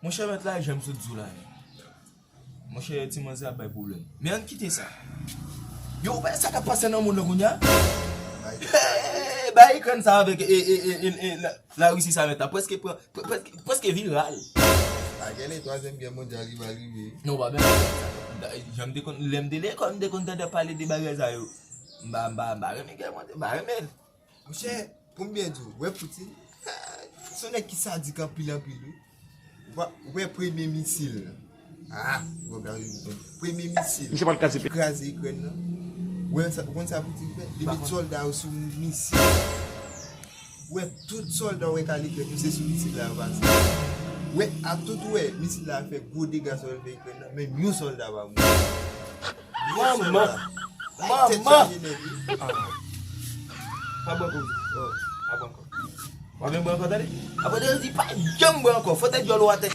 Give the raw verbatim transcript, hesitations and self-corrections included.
Monchè, mèt la, jan m sot di w la, men. Monchè, ti manzè ap bay pwoblèm. Men ann kite sa. Yo, ou wè sa k ap pase nan mond lan kounye a? Bay Ikrèn sa avèk e, e, e, e, e, la, Larisi sa mèt la. Prèske pran, prè-, prèske, prèske viral. A, gade, twazyèm gè mondyal li pral rive. Non, pa menm. Jan m te konn, lè m te lekòl, m te konn tande pale de bagay sa yo. M pa, m pa, m pa renmen gè mondyal, m pa renmen l. Monchè, pou m byen di w, wè Poutine, se yon nèg ki sadik anpil, anpil, wi. Ou pa, ou wè premye misil la. Ah, ou pa premye misil. Misye pral kraze peyi. Kraze Ikrèn nan. Ou wè sa, ou konn sa Poutine fè? Li met sòlda yo sou misil. Ou wè tout sòlda ou wè k al Ikrèn yo, se sou misil la yo pase. Ou wè, ak tout ou wè, misil la fè gwo dega sa yo fè Ikrèn nan, menm yon sòlda pa mouri. Manman! Manman! Pa bwè ankò. Pa bwè ankò. W ap bwè ankò, tande? Apre de di pa janm bwè ankò. Fò tèt dyòl ou atè.